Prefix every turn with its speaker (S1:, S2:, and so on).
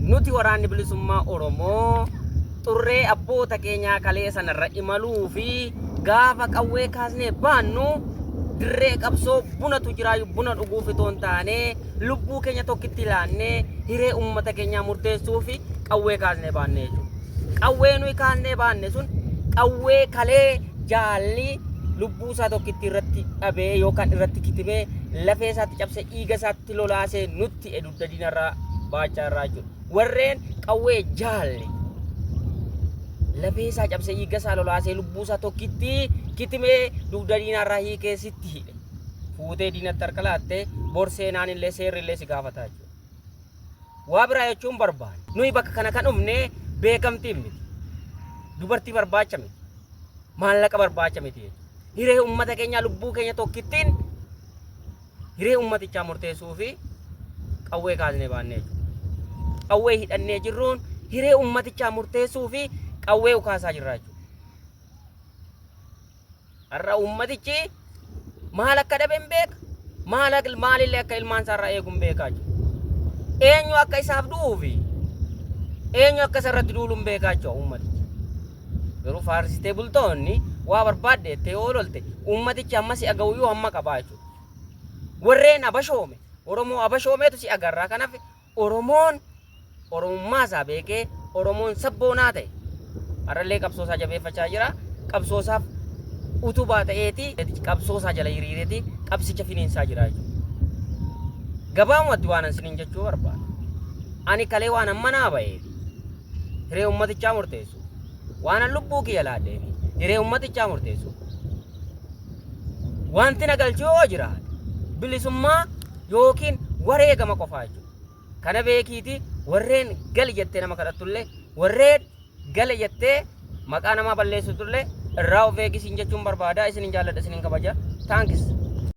S1: Nuti Waraanni Bilisummaa Oromoo xurree abboota keenyaa kalee sanarra imaluu fi gaafa qawwee kaasnee baannu dirree qabsoo bunatu jiraayu buna dhuguuf itoo hin taane lubbuu keenya tokkitti laannee hiree uummata keenyaa murteessuu fi qawwee kaasnee baanne jechuudha. Qawwee nuyi kaasnee baanne sun qawwee kalee jaalli lubbuu isaa tokkitti irratti dhabee yookaan irratti kitimee lafee isaatti cabsee dhiiga isaatti lolaasee nutti dugda diinarraa baachaa irraa jechuudha. Warreen qawwee jaalli lafee isaa cabsee dhiiga isaa lolaasee lubbuu isaa tokkitti kitimee dugda diinarraa hiikee sitti hidhe. Fuutee diinatti harka laattee bor seenaan illee seerri illee si gaafata jechuudha. Waa biraa jechuun barbaanne. Nuyi bakka kana kan dhufne beekamtiif miti. Dubartii barbaacha miti. Maallaqa barbaacha miti jechuudha. Hiree uummata keenyaa lubbuu keenya tokkittiin hiree uummatichaa murteessuu fi qawwee kaasnee baannee jechuudha. Qawwee hidhannee jirruun hiree uummatichaa murteessuu fi qawwee ukaasaa jirra jechuudha. Har'a uummatichi maal akka dhabe hin beeka. Maal maalillee akka ilmaan isaarraa eegu hin beekaa jechuudha. Eenyu akka isaaf du'uu fi eenyu akka isa irratti duulu hin beekaa jechuudha uummatichi. Garuu faarsitee bultoonni waa barbaadde jettee yoo lolte uummatichi hamma si aga'uyyuu hamma qabaa jechuudha. Warreen abashoome Oromoo abashoomeetu si agarraa kanaaf Oromoon Oromummaa isaa beekee Oromoon sabboonaa ta'e har'allee qabsoo isaa jabeeffachaa jira. Qabsoo isaaf utubaa ta'eeti qabsoo isaa jala hiriireeti qabsicha finiinsaa jira jechuudha. Gabaabumatti waan an isiniin jechuu barbaadu. Ani kalee waan an manaa ba'eef hiree ummatichaa murteessu. Waan an lubbuu kiyya laadheef hiree ummatichaa murteessu. Wanti na galchu yoo jiraate bilisummaa yookiin wareegama qofaa jechuudha. Kana beekiiti warreen gali jettee nama kadhattullee warreen gale jettee maqaa namaa balleessitullee irraa of eegi siin jechuun barbaada. Isinin jaalladha, isinin kabaja. Thanks.